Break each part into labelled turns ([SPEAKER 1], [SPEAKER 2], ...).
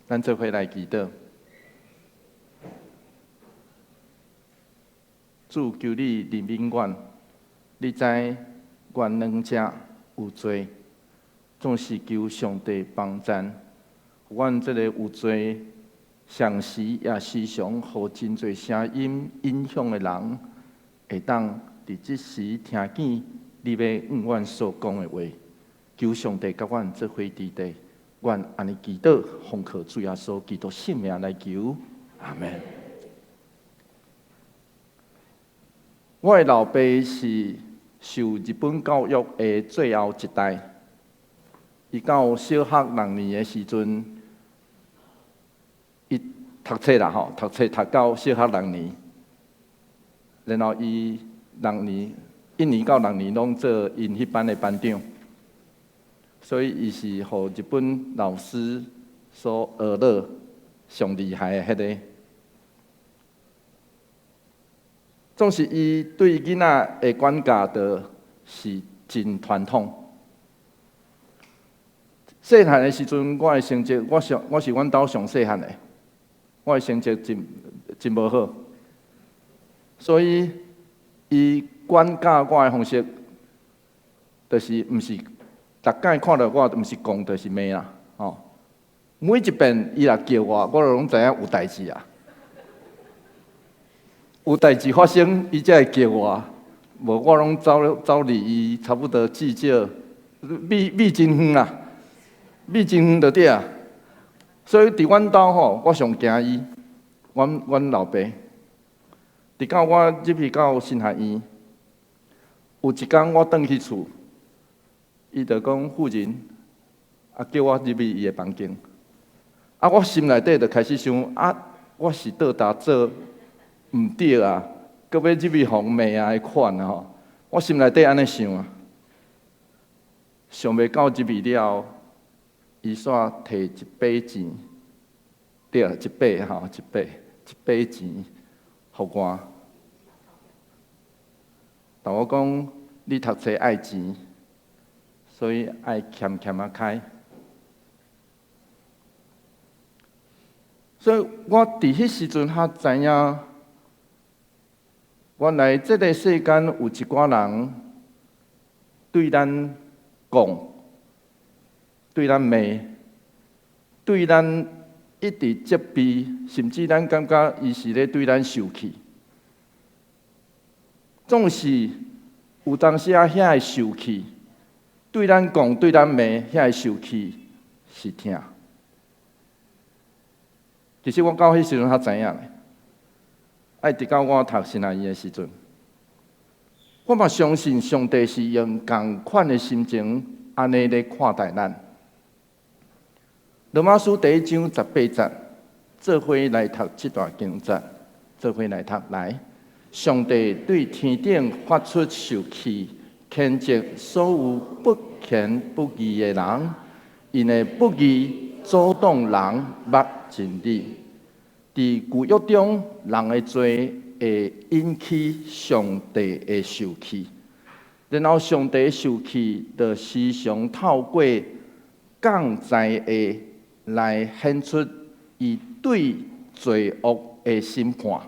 [SPEAKER 1] 咱做伙來祈禱。主，求你憐憫阮，你知阮軟弱有罪，總是求上帝幫贊，阮這個有罪，常時也時常予真濟聲音影響的人，會當佇這時聽見你欲向阮所講的話。求上帝佮阮做伙佇佇，阮按呢祈禱，奉靠主耶穌基督聖名來求，阿門。我的老爸是受日本教育的最後一代。伊到小學六年的時陣，伊讀冊啦吼，讀冊讀到小學六年，然後伊六年一年到六年攏做𪜶彼班的班長，所以伊是予日本老師所學落上厲害的彼个。總是伊對囡仔的管教，就是真傳統。細漢的時陣，我的成績，我上我是阮兜上細漢的，我的成績真真無好，所以伊管教我的方式，就是毋是逐擺看著我，毋是講就是罵啦，吼。每一遍伊若叫我，我就攏知影有代誌啊，有代誌發生，伊才會叫我，無我攏走走離伊差不多至少米米真遠啦。米真遠就對啊，所以佇阮兜吼，我上驚伊，阮阮老爸。直到我入去到神學院，有一工我轉去厝，伊就講婦人，啊叫我入去伊的房間。啊，我心內底就開始想，啊，我是倒搭做毋對啊，閣欲入去予人罵啊彼款啊吼，我心內底按呢想啊，想袂到入去了。伊煞提一筆錢，對，一筆吼，一筆一筆錢，予我。但我講，你讀冊愛錢，所以愛儉儉仔開。所以我佇彼時陣才知影，原來這个世間有一寡人對咱講。對咱罵，對咱一直責備，甚至咱感覺伊是咧對咱受氣。總是有當時仔遐个受氣，對咱講、對咱罵，遐个受氣是疼。其實我到彼時陣才知影咧，愛直到我讀神學院的時陣，我嘛相信上帝是用仝款的心情，按呢咧看待咱。羅馬書第一章十八節，做伙來讀這段經節，做伙來讀來。上帝對天頂發出受氣，譴責所有不虔不義的人，𪜶的不義阻擋人捌真理。佇舊約中，人的罪會引起上帝的受氣，然後上帝受氣就時常透過降災的來顯出伊對罪惡的審判，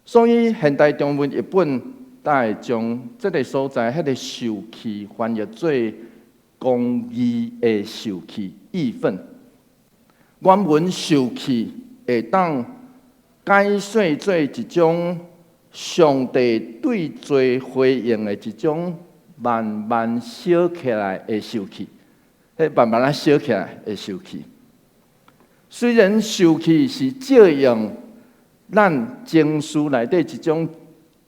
[SPEAKER 1] 所以現代中文譯本才會將這个所在彼个受氣翻譯做公義的受氣、義憤。原文受氣會當解釋做一種上帝對罪回應的一種慢慢燒起來的受氣。彼慢慢仔燒起來會受氣。雖然受氣是借用咱情緒內底一種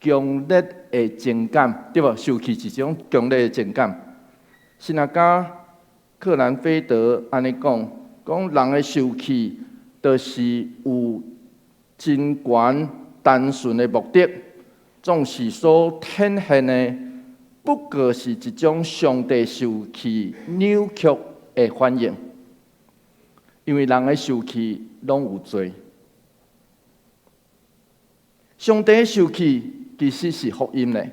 [SPEAKER 1] 強烈的情感，對無？受氣是一種強烈的情感。神學家克蘭菲德按呢講，講人的受氣，就是有真懸單純的目的，總是所展現的。不過是一種上帝受氣扭曲的反應，因為人的受氣攏有罪。上帝受氣其實是福音咧，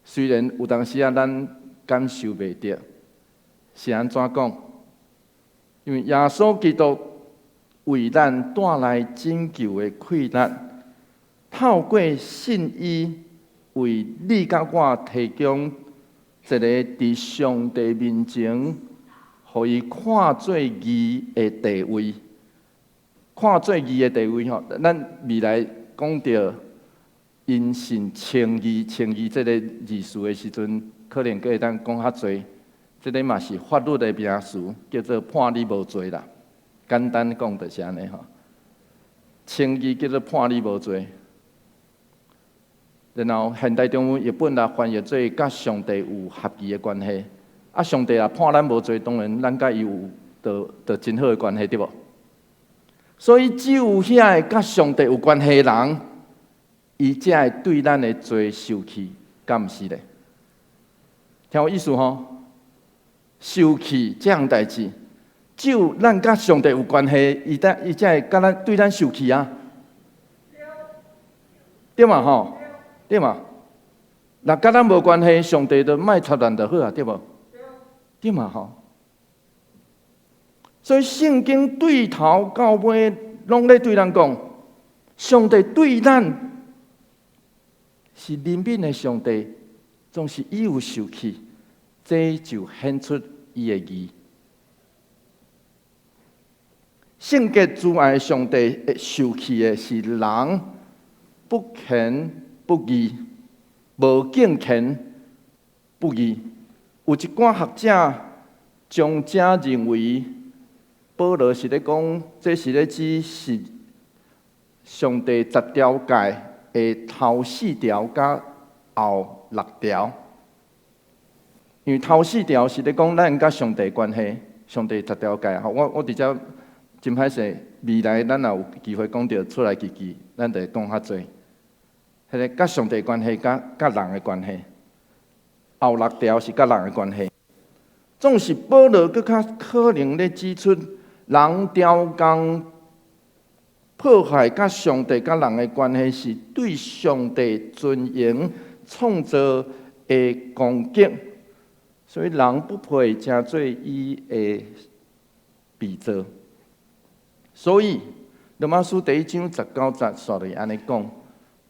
[SPEAKER 1] 雖然有當時仔咱感受袂著，是按怎講？因為耶穌基督為咱帶來拯救的氣力，透過信伊，為你佮我提供一个佇上帝面前，予伊看做義的地位，看做義的地位吼。咱未來講著因信稱義、稱義這个字詞的時陣，可能閣會當講較濟。這个嘛是法律的名詞，叫做判你無罪啦。簡單講就是按呢吼。稱義叫做判你無罪。然後現代中文譯本來翻譯做佮上帝有合宜的關係。啊，上帝若判咱無罪，當然咱佮伊有著真好的關係，對無？所以只有遐个佮上帝有關係的人，伊才會對咱的罪受氣，敢毋是咧？聽有意思吼？受氣這項代誌，只有咱佮上帝有關係，伊才會佮咱對咱受氣啊，對嘛吼？對嘛？若佮咱無關係，上帝就莫插咱就好啊，對無？對嘛吼？所以聖經對頭到尾攏咧對咱講，上帝對咱是憐憫的上帝，總是伊有受氣，這就顯出伊的義。聖潔慈愛上帝會受氣的是人不虔不義，無敬虔不義。有一寡學者將這認為，保羅是咧講，這是咧指是上帝十條誡的頭四條佮後六條。因為頭四條是咧講咱佮上帝關係，上帝十條誡。我佇遮真歹勢，未來咱若有機會講著出埃及記，咱就會講較濟。彼个佮上帝關係，佮人的關係，後六條是佮人的關係。總是保羅閣較可能咧指出，人刁工破壞佮上帝佮人的關係，是對上帝尊榮創造的攻擊，所以人不配成做伊的被造。所以羅馬書第一章十九節煞落按呢講。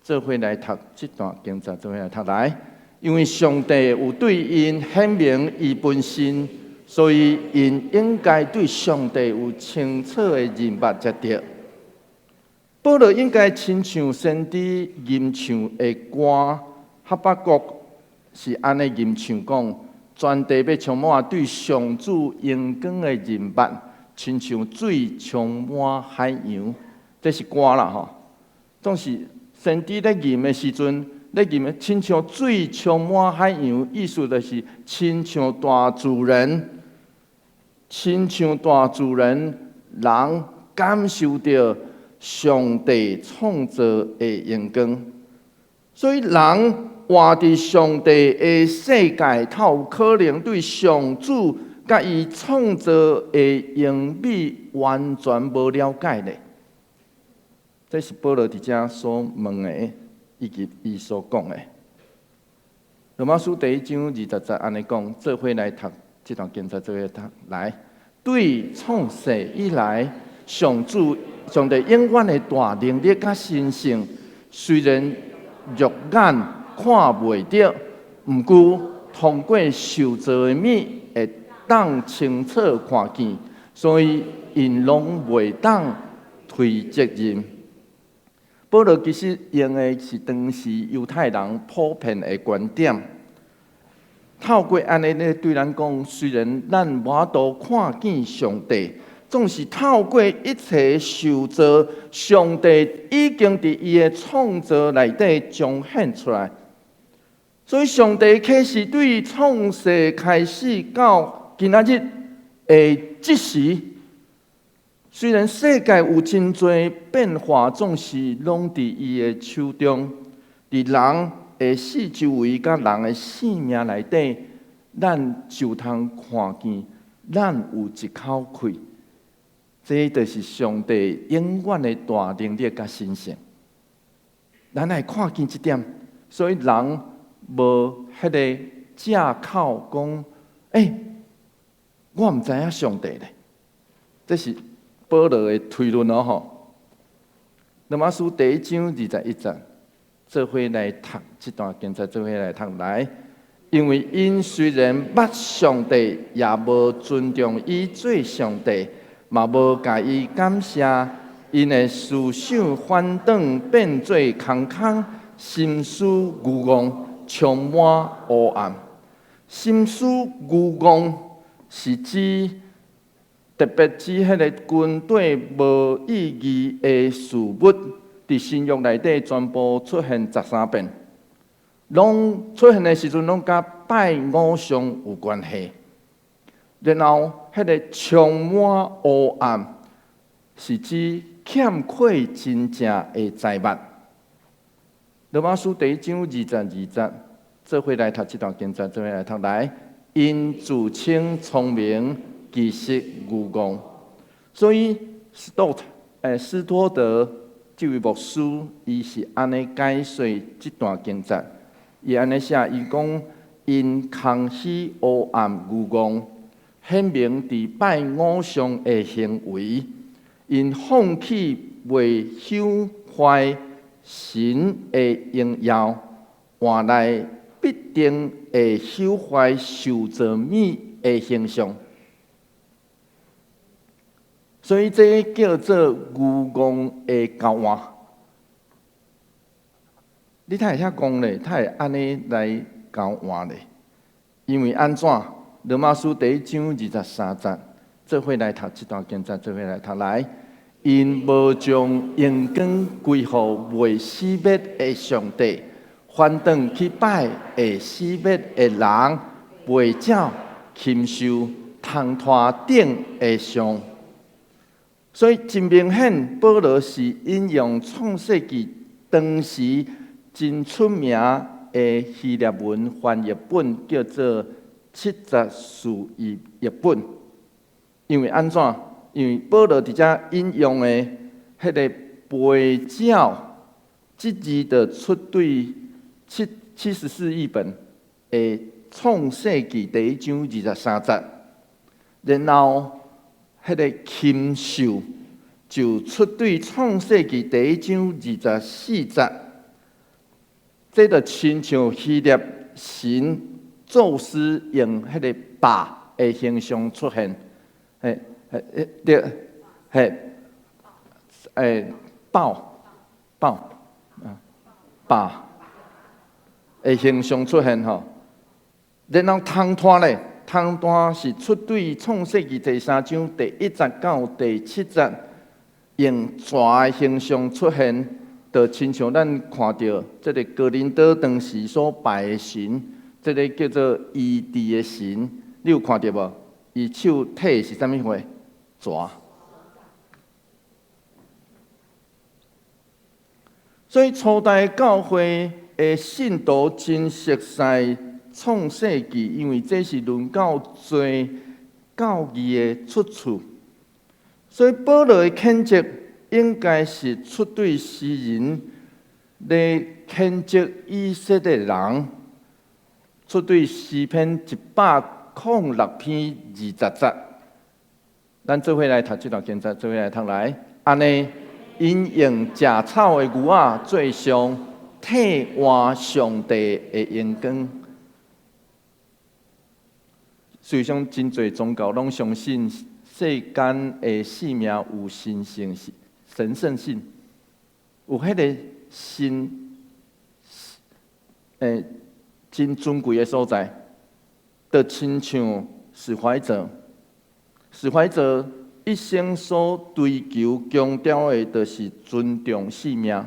[SPEAKER 1] 做伙來讀這段經節，做伙來讀來，因為上帝有對𪜶顯明伊本身，所以𪜶應該對上帝有清楚的認捌才對。保羅應該親像先知吟唱的歌，哈巴谷是按呢吟唱講，全地欲充滿對上主榮光的認捌，親像水充滿海洋。這是歌啦吼，總是。先知咧吟的時陣，咧吟的親像水充滿海洋，意思就是親像大自然，親像大自然，人感受著上帝創造的榮光。所以人活佇上帝的世界，才有可能對上主佮伊創造的榮美完全無了解咧。這是保羅佇遮所問的，以及伊所講的。羅馬書第一章二十節按呢講，做伙來讀這段經節，做伙讀來。對創世以來，上主上帝永遠的大能力佮神性，雖然肉眼看袂著，毋過通過受造的物會當清楚看見，所以𪜶攏袂當推責任。保羅其實用的是當時猶太人普遍的觀點，透過按呢咧對咱講，雖然咱無法度看見上帝，總是透過一切受造，上帝已經佇伊的創造內底彰顯出來。所以上帝啟示對創世開始到今仔日的這時，雖然世界有真濟變化，總是攏佇伊的手中。佇人的四周圍佮人的性命內底，咱就通看見，咱有一口氣。這就是上帝永遠的大能力佮神性。咱愛看見這點，所以人無彼个藉口講，欸，我毋知影上帝咧。這是保羅的推論哦吼。羅馬書第一章21節，做伙來讀這段經節，做伙來讀來。因為𪜶雖然捌上帝，也無尊重伊做上帝，嘛無共伊感謝。𪜶的思想反轉變做空空，心思愚戇，充滿黑暗。心思愚戇是指特別指彼个軍隊無意義的事物，佇新約內底全部出現13遍，攏出現的時陣攏佮拜偶像有關係。然後，彼个充滿黑暗是指欠缺真正的財物。羅馬書第一章22節，做伙來讀這段經節，做伙來讀來。𪜶自稱聰明，其實愚戇。所以斯多斯托德這位牧師，伊是按呢解說這段經節。伊按呢寫，伊講𪜶空虛黑暗愚戇，顯明佇拜偶像的行為，𪜶放棄袂朽壞神的榮耀，換來必定會朽壞受造物的形象。所以這叫做愚戇的交換。你哪會遐戇咧？哪會按呢來交換咧？因為按怎？羅馬書第一章23節，做伙來讀這段經節，做伙來讀來。𪜶無將榮光歸予袂死滅的上帝，反轉去拜會死滅的人、袂鳥、禽獸、銅炭等的像。所以真明顯，保羅是引用創世記當時真出名的希臘文翻譯本，叫做七十士譯譯本。因為按怎？因為保羅佇遮引用的彼个袂鳥，這字就出對七十士譯本的創世記第一章23節，然後彼个禽獸就出對創世記第一章24節，這就親像希臘神宙斯用彼个豹的形象出現，嘿。嘿，對，嘿，豹，豹，啊，豹的形象出現吼，然後銅炭咧，銅炭是出對創世記第三章第一節到第七節，用蛇的形象出現，就親像咱看著這个哥林多當時所拜的神，這个叫做醫治的神，你有看著無？伊手提是啥物貨？蛇。所以初代教會的信徒真熟悉創世記，因為這是論到罪教義的出處。所以保羅的譴責應該是出對世人咧譴責以色列人，出對詩篇106篇20節。咱做伙來讀這段經節，做伙來讀來。按呢，𪜶用食草的牛仔做像，替換上帝的榮光。事實上，真濟宗教攏相信世間的生命有神聖性、神聖性，有彼个神，真尊貴的所在，就親像史懷哲。史懷哲一生所追求、強調的，就是尊重生命。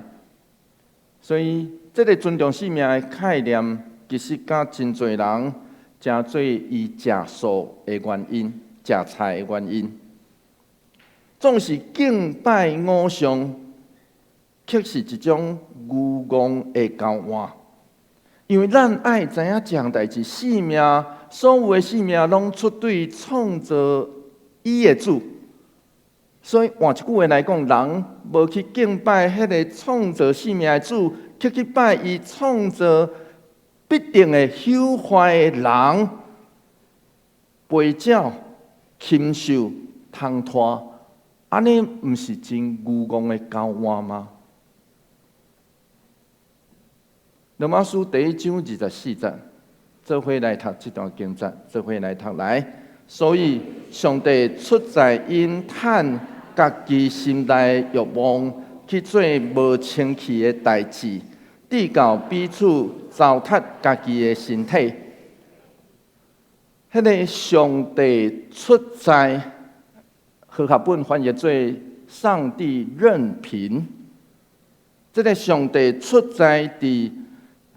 [SPEAKER 1] 所以，這个尊重生命的概念，其實佮真濟人成做伊食素的原因、食菜的原因。總是敬拜偶像，卻是一種愚戇的交換。因為咱愛知影一項代誌，生命所有的生命攏出對創造伊的主。所以換一句話來講，人無去敬拜彼个創造生命的主，卻去拜伊創造必定會朽壞的人、飛鳥、禽獸、銅炭按呢毋是真愚戇的交換嗎？羅馬書第一章二十四節，做伙來讀這段經節，做伙來讀來。所以上帝出在𪜶趁家己心內欲望去做無清氣的代誌，直到彼此糟蹋家己的身體。彼个上帝出在和合本翻譯做上帝任憑。這个上帝出在佇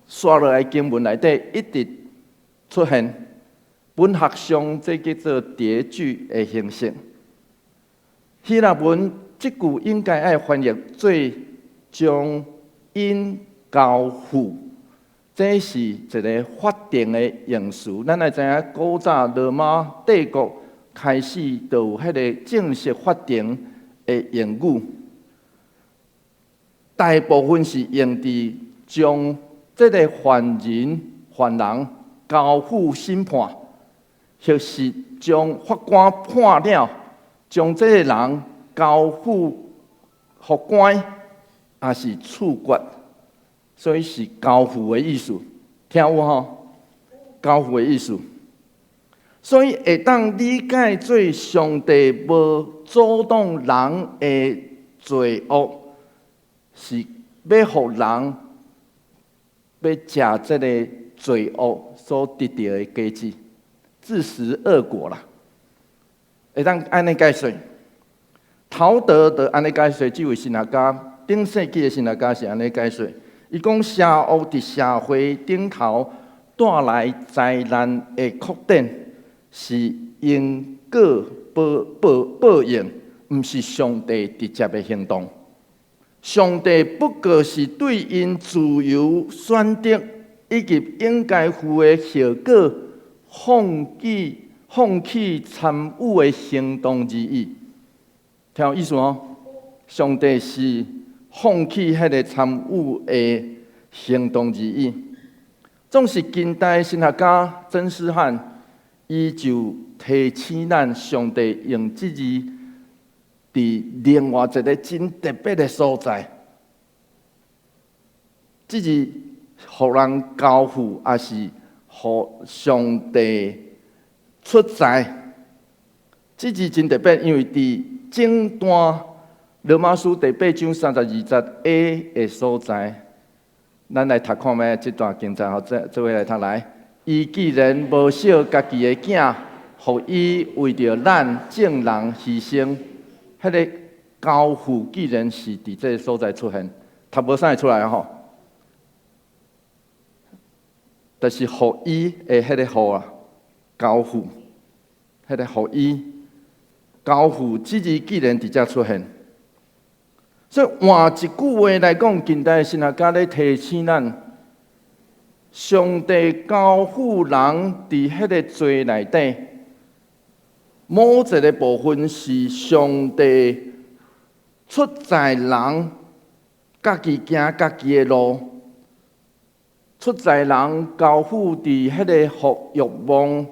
[SPEAKER 1] 紲落來經文內底一直出現，文學上這叫做疊句的形式。希臘文這句應該愛翻譯做將𪜶交付，這是一个法定的用詞。咱來知影古早羅馬帝國開始就有彼个正式法定的用語，大部分是用佇將這个犯人、犯人交付審判，或是將法官判了，將這个人交付予官，抑是處決，所以是交付的意思。聽有吼？交付的意思。所以會當理解做上帝無阻擋人的罪惡，是欲予人欲食這个罪惡所得著的果子，自食惡果啦。會當按呢解說，陶德就按呢解說，這位神學家，頂世紀的神學家是按呢解說。伊講邪惡佇社會頂頭帶來災難的擴展，是因果報報報應，毋是上帝直接的行動。上帝不過是對𪜶自由選擇以及應該負的後果，放棄參與的行動而已。聽有意思哦？上帝是放棄彼个參與的行動而已。總是近代神學家曾思翰，伊就提醒咱，上帝用這字佇另外一个真特別的所在，這字予人交付，抑是予上帝出在。這字真特別，因為佇整段羅馬書第八章三十二節 A 的所在，咱來讀看覓這段經節，予做做伙來讀來。伊既然無惜家己的囝，予伊為著咱眾人犧牲，彼个交付既然是佇這个所在出現，讀無啥會出來吼。就是予伊的彼个予啊，交付，彼个予伊交付，這字既然佇遮出現，所以換一句話來講，近代神學家咧提醒咱，上帝交付人佇彼个罪內底，某一个部分是上帝出在人家己行家己的路，出在人交付佇彼个予欲望、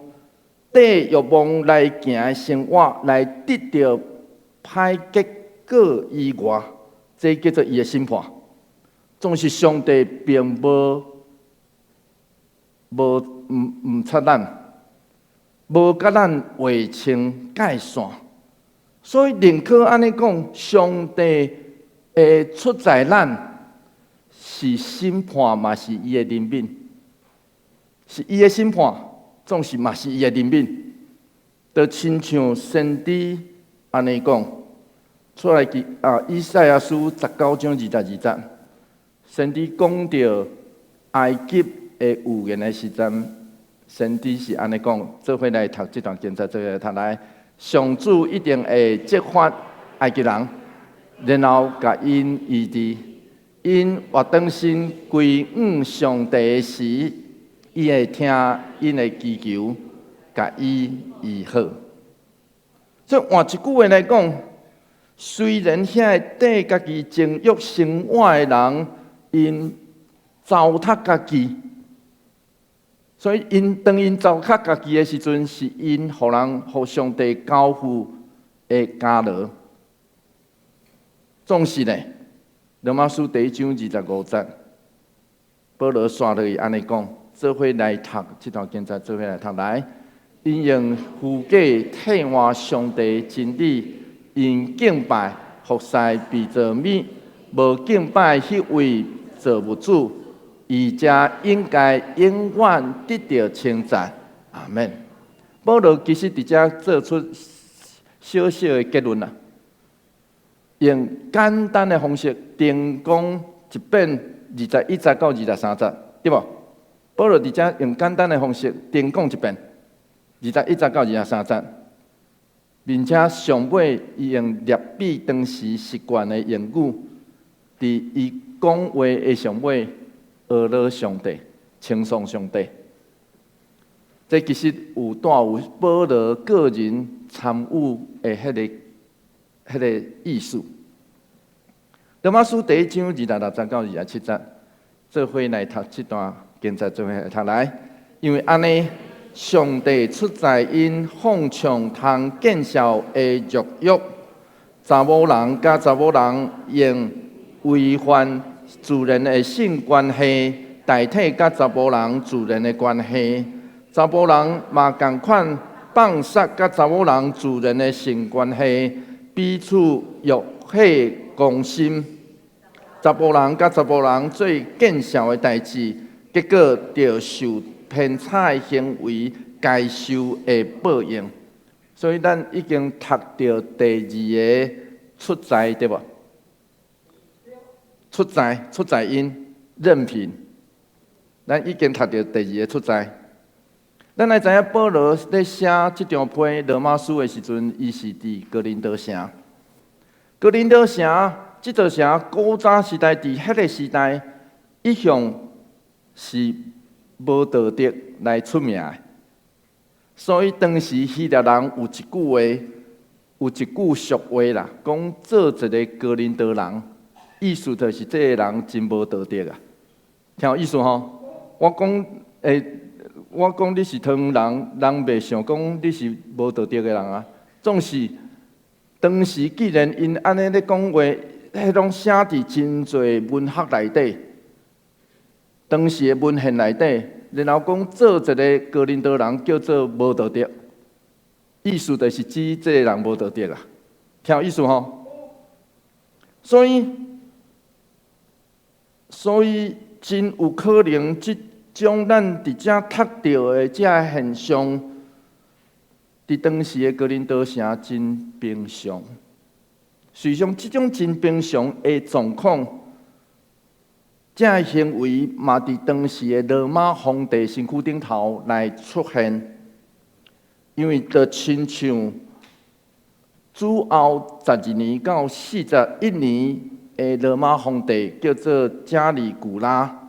[SPEAKER 1] 綴欲望來行的生活，來得著歹結果以外，這叫做伊的審判。總是上帝並無無毋毋插咱，無共咱劃清界線，所以寧可按呢講，上帝會出在咱是審判嘛，是伊的憐憫，是伊的審判，總是嘛是伊的憐憫。就親像先知按呢講，出來記啊，以賽亞書十九章二十二節，先知講著埃及的預言的時陣，先知是按呢講，做伙來讀這段經節，做伙來讀來，上主一定會責罰埃及人，然後共𪜶醫治，𪜶活轉身歸向上帝時，伊會聽𪜶的祈求，共伊醫好。所以換一句話來講，雖然遐個綴家己情欲生活的人，𪜶糟蹋家己，所以𪜶當𪜶糟蹋家己的時陣，是𪜶予人予上帝交付的監牢。總是呢，羅馬書第一章25節，保羅紲落去按呢講，做伙來讀這段經節，做伙來讀來。𪜶用虛假替換上帝真理，𪜶敬拜服侍被造物，無敬拜彼位造物主，伊才應該永遠得著稱讚。阿門。保羅其實佇遮做出小小的結論啦，用簡單的方式，重講一遍21節到23節，對無？保羅佇遮用簡單的方式，重講一遍21節到23節，並且上尾伊用類比當時習慣的用語，佇伊講話的上尾，呵咾上帝，稱頌上帝。這其實有帶有保羅個人參與的彼個意思。羅馬書第一章26節到27節，做伙來讀這段經節，做伙來讀來。因為按呢，上帝出在𪜶放暢通見笑的肉欲，查某人佮查某人用違反自然的性關係代替佮查埔人自然的關係。查埔人嘛仝款放殺佮查某人自然的性關係，彼此欲火攻心。查埔人佮查埔人做見笑的代誌，結果就受偏差的行為該受的報應。所以咱已經讀著第二個出在，對無？出在出在𪜶任憑，咱已經讀著第二個出在。咱來知影保羅咧寫這張批羅馬書的時陣，伊是佇哥林多城。哥林多城這座城，古早時代佇彼個時代，一向是無道德來出名的。所以當時希臘人有一句話，有一句俗話啦，講做一個哥林多人，意思就是這個人真無道德啊。聽有意思吼？我講你是唐人，人袂想講你是無道德的人啊。總是當時既然𪜶按呢咧講話，彼攏寫佇真濟文學內底，當時的文獻內底，然後講做一個哥林多人叫做無道德，意思就是指這個人無道德啊。聽有意思吼？所以真有可能這種咱佇遮讀著的這个現象，佇當時的哥林多城真平常。事實上，這種真平常的狀況，這个行為嘛，佇當時的羅馬皇帝身軀頂頭來出現。因為就親像主後12年到41年的羅馬皇帝叫做加里古拉。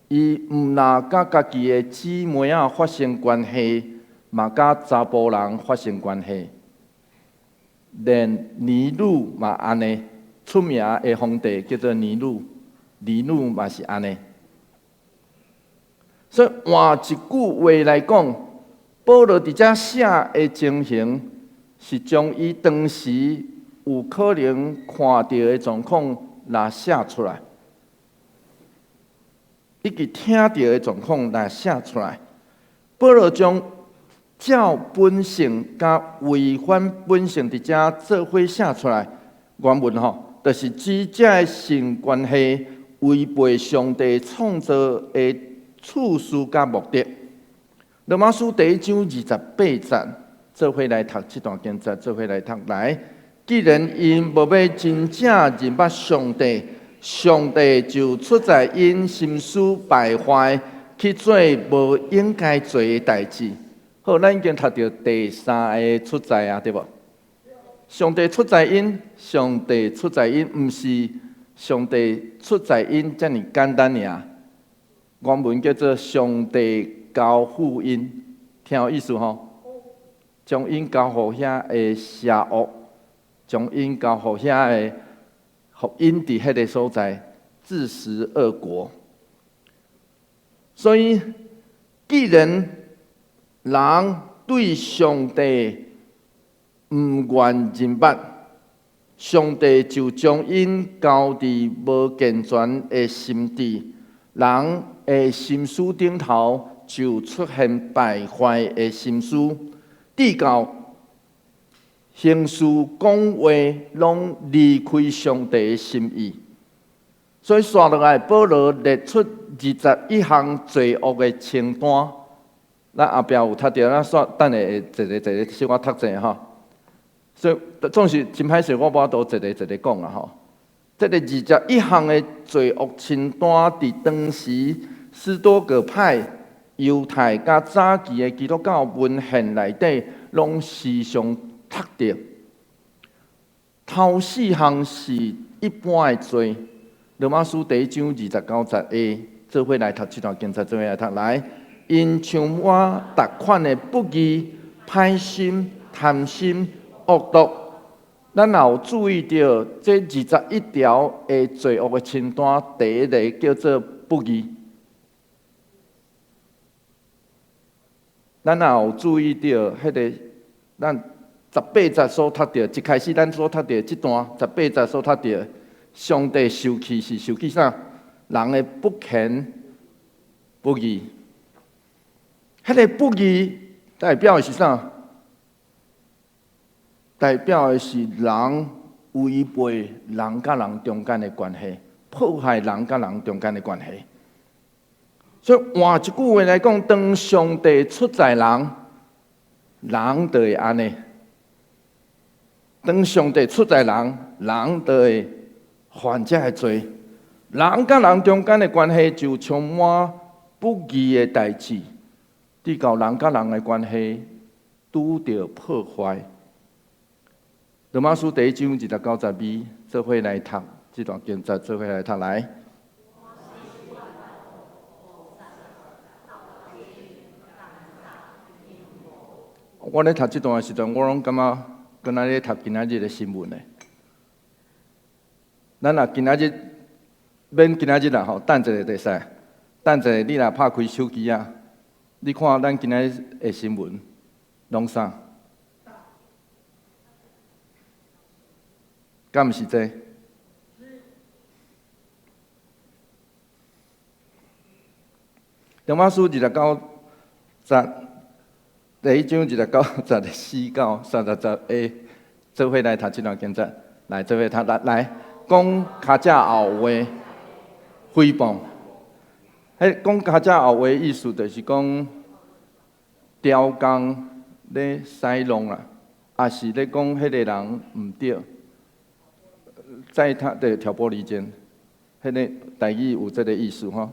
[SPEAKER 1] 伊毋若佮家己的姊妹仔發生關係，嘛佮查埔人發生關係，連尼祿嘛按呢，出名的皇帝叫做尼祿，尼祿嘛是按呢。所以換一句話來講，保羅佇遮寫的情形，是將伊當時有可能看著的狀況來寫出來。以及聽著的狀況來寫出來。保羅將照本性佮違反本性佇遮做伙寫出來，原文吼，就是指這个性關係違背上帝創造的次序佮目的。羅馬書第一章28節，做伙來讀這段經節，做伙來讀來。既然𪜶無欲真正認捌上帝，上帝就出在𪜶心思敗壞，去做無應該做的代誌。好，咱已經讀著第三个出在啊，對無？上帝出在𪜶，上帝出在𪜶，毋是上帝出在𪜶遮爾簡單爾。原文叫做上帝交付𪜶，聽有意思吼？將𪜶交予遐个邪惡，將𪜶交予遐个，予𪜶佇彼个所在自食惡果。所以，既然人對上帝毋願認捌，上帝就將𪜶交佇無健全的心智，人的心思頂頭就出現敗壞的心思，直到行事講話攏離開上帝的心意。所以，紲落來，保羅列出21項罪惡的清單。咱後壁有讀著，咱煞等下會一个一个小可讀者吼。所以總是真歹勢，我無法度一个一個講啊吼。這个二十一項的罪惡清單，佇當時斯多葛派、猶太佮早期的基督教文獻內底，攏時常讀著。頭四項是一般的罪，羅馬書第一章29節下，做伙來讀這段經節，做伙來讀來。𪜶充滿逐款的不義、歹心、貪心、惡毒。咱若有注意著這二十一條的罪惡的清單，第一个叫做不義。咱若有注意著彼个，咱十八節所讀著，一開始咱所讀著這段十八節所讀著，上帝受氣是受氣啥？人的不虔不義。彼个不義代表的是啥？代表的是人違背人佮人中間的關係，破壞人佮人中間的關係。所以換一句話來講，當上帝出在人，人就會按呢。當上帝出在人，人就會犯這个罪。人佮人中間的關係就充滿不義的代誌，直到人佮人的關係拄著破壞。羅馬書第一章29節尾，做伙來讀這段經節，做伙來讀來。我咧讀這段的時陣，我攏感覺敢若咧讀今仔日的新聞呢。咱若今仔日免今仔日啦吼，等一下就會使。等一下你若拍開手機啊，你看咱今仔日的新聞攏啥？敢毋是這？羅馬書29節，第一章29節的四到30節下，做伙來讀這段經節，來做伙讀來來講跤脊後話誹謗。彼講跤脊後話意思就是講刁工咧使弄啦，抑是咧講彼个人毋對，在他的挑撥離間，彼个台語有這个意思吼。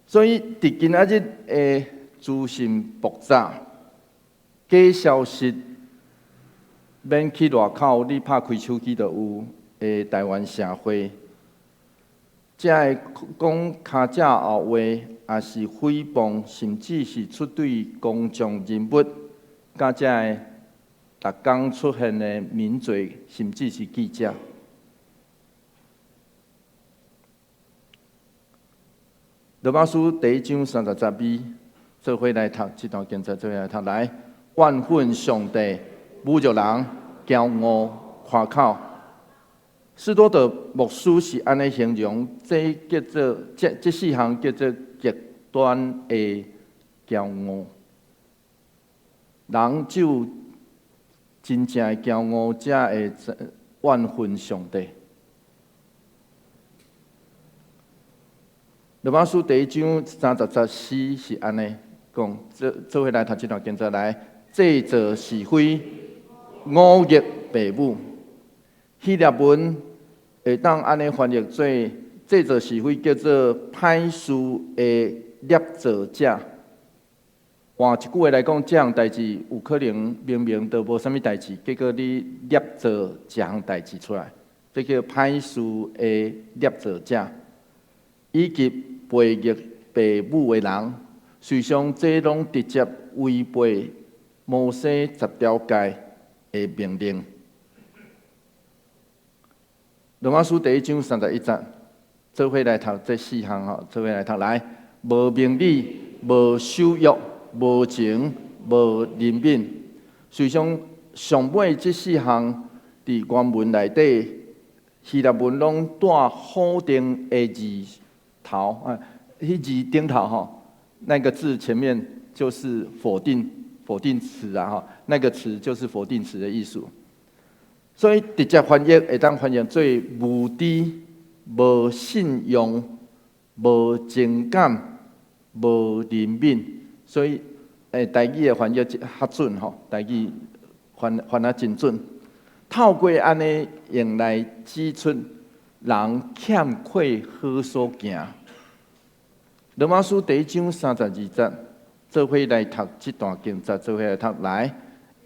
[SPEAKER 1] 所以佇今仔日的資訊爆炸、假消息，免去外口，你拍開手機就有的台灣社會，這个講跤脊後話，抑是誹謗，甚至是出對公眾人物，佮這个逐工出現的名嘴，甚至是記者。羅馬書第一章30節尾，做伙來讀這段經節，做伙來讀來。怨恨上帝，侮辱人，驕傲誇口。斯多德牧師是按呢形容，這叫做這這四項叫做極端的驕傲。人只有真正的驕傲，才會怨恨上帝。羅馬書第一章30節四是按呢講，做做伙來讀這段經節來，製造是非，忤逆父母。希臘文會當按呢翻譯做製造是非，叫做歹事的捏造者。換一句話來講，這項代誌有可能明明都無啥物代誌，結果你捏造一項代誌出來，這叫歹事的捏造者。以及背逆父母的人，事實上這攏直接違背摩西十條誡的命令。羅馬書第一章31節，做伙來讀這四項吼，做伙來讀來，無明理，無守約，無情，無憐憫。事實上，上尾這四項佇原文內底，希臘文攏帶否定的字頭啊，彼字頂頭吼，那個字前面就是否定詞啊，吼，那個詞就是否定詞的意思。所以直接翻譯會當翻譯做無知、無信仰、無情感、無憐憫。所以，台語的翻譯較準吼，台語翻啊真準。透過按呢用來指出人欠缺好所行。羅馬書第一章32節，做伙來讀這段經節，做伙來讀來。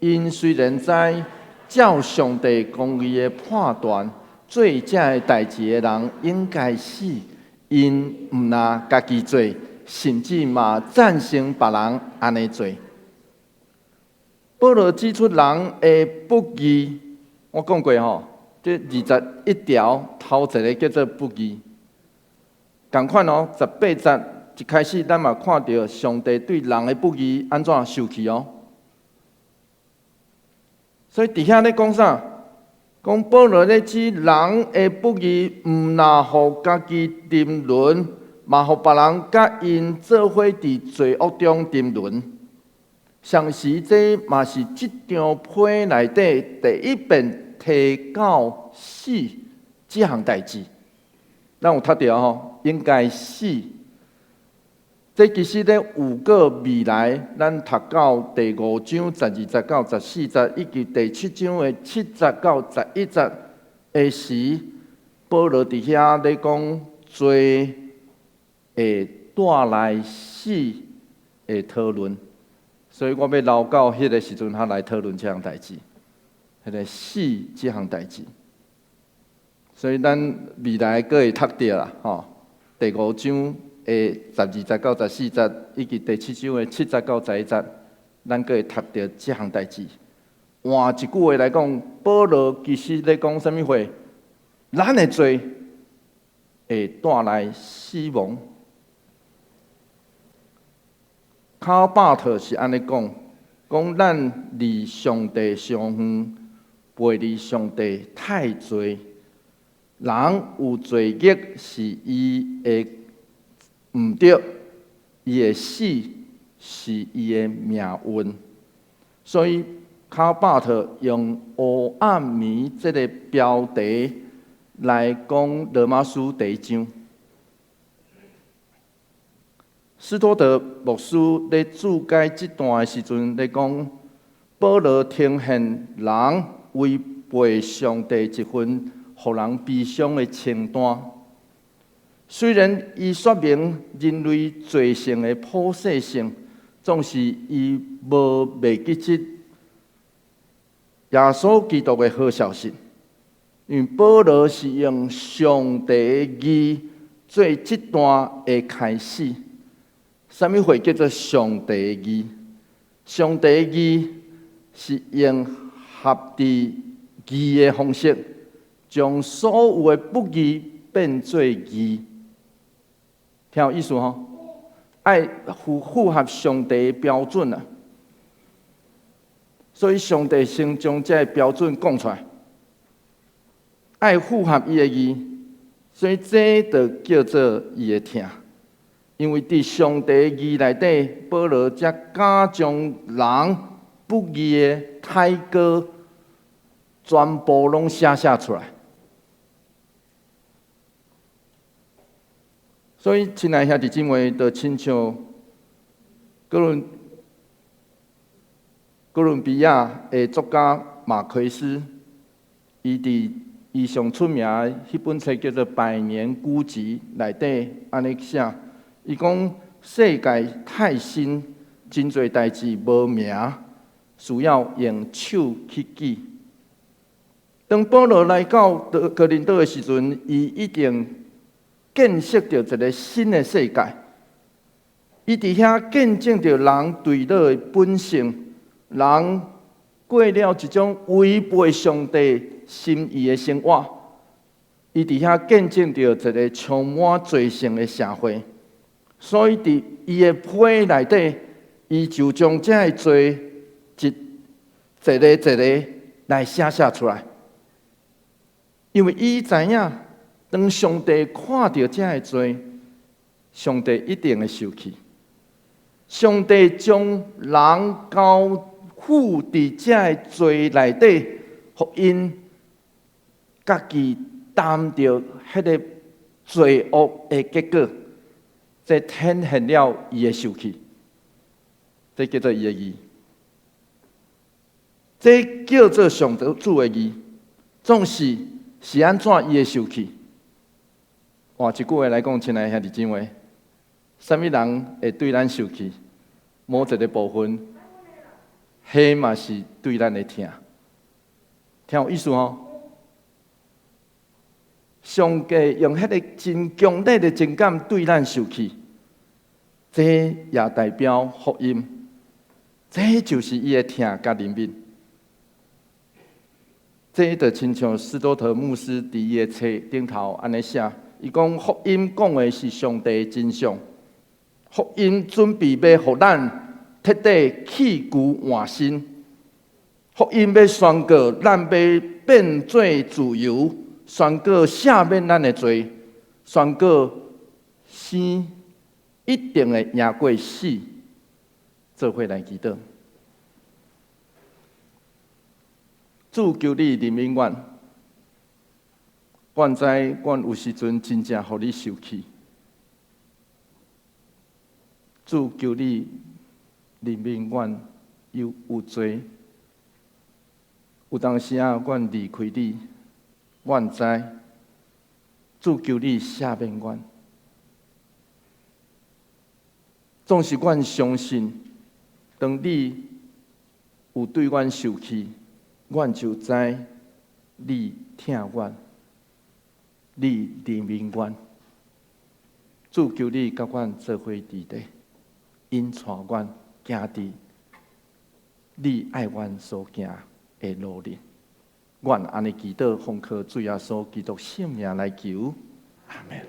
[SPEAKER 1] 𪜶雖然知照上帝公義的判斷，做這个代誌的人應該死，𪜶毋但家己做，甚至嘛贊成別人按呢做。保羅指出人的不義，我講過吼，這21條頭一个叫做不義。仝款哦，18節一開始，咱嘛看著上帝對人的不義按怎受氣哦。所以佇遐咧講啥？講保羅咧指人的不義，毋但予家己沉淪，嘛予別人佮𪜶做伙佇罪惡中沉淪。同時，這嘛是這張批內底第一遍提到死這項代誌。咱有讀著吼，應該死。這其實咧有過未來，咱讀到第五章12節到14節，以及第七章的7節到11節的時，保羅佇遐咧講罪會帶來死的討論，所以我欲留到彼个時陣，才來討論這項代誌，彼个死這項代誌。所以咱未來閣會讀著啦，吼，第五章的12節到14節，以及第七章的7節到11節，咱閣會讀著這項代誌。換一句話來講，保羅其實咧講啥物話？咱的罪會帶來死亡。卡巴特是按呢講，講咱離上帝傷遠，背離上帝太濟。人有罪孽是伊的毋對，伊的死是伊的命運。所以卡巴特用黑暗暝這个標題來講羅馬書第一章。斯托德牧師咧注解這段的時陣咧講，保羅呈現人違背上帝一份予人悲傷的清單。雖然伊說明人類罪性的普世性，總是伊無袂記得耶穌基督的好消息。因為保羅是用上帝的義做這段的開始。啥物話叫做上帝的義？上帝的義是用合佇義的方式，將所有的不義變做義。聽有意思吼？愛符合上帝的標準啊！所以上帝先將這个標準講出來，愛符合伊的義，所以這就叫做伊的疼。因為佇上帝義內底，保羅才敢將人不義的太過全部攏寫出來。所以，親愛兄弟姊妹，就親像哥倫比亞的作家馬奎斯，伊佇伊上出名的彼本冊叫做《百年孤寂》內底按呢寫。伊講世界太新，真濟代誌無名，需要用手去記。當保羅來到哥林多的時陣，伊已經見識著一个新的世界。伊佇遐見證著人墜落的本性，人過了一種違背上帝心意的生活。伊佇遐見證著一个充滿罪性的社會。所以佇伊的批內底，伊就將這个罪一一个一个來寫出來。因為伊知影，當上帝看著這个罪，上帝一定會受氣。上帝將人交付佇這个罪內底，予𪜶家己擔著彼个罪惡的結果，這顯現了伊的受氣。這叫做伊的義，這叫做上帝主的義。總是是按怎伊會受氣？換一句話來講，親愛兄弟姊妹，啥物人會對咱受氣？某一个部分，彼嘛是對咱的疼，聽有意思吼？上帝用彼个真強烈的情感對咱受氣，這也代表福音，這就是伊的疼佮憐憫。這就親像斯多特牧師佇伊的冊頂頭按呢寫，伊講福音講的是上帝的真相，福音準備欲予咱徹底棄舊換新，福音欲宣告咱欲變做自由，宣告赦免咱的罪，宣告生一定會贏過死，做伙來祈禱。主求你憐憫阮，阮知阮有時陣真正予你受氣。主求你憐憫阮，有有罪，有當時仔阮離開你，阮知。主求你赦免阮，總是阮相信，當你有對阮受氣，阮就知你疼阮，你憐憫阮。主求你佮阮做伙佇咧，引帶阮行佇你愛阮所行的路裡。阮按呢祈禱，奉靠主耶穌基督聖名來求，阿門。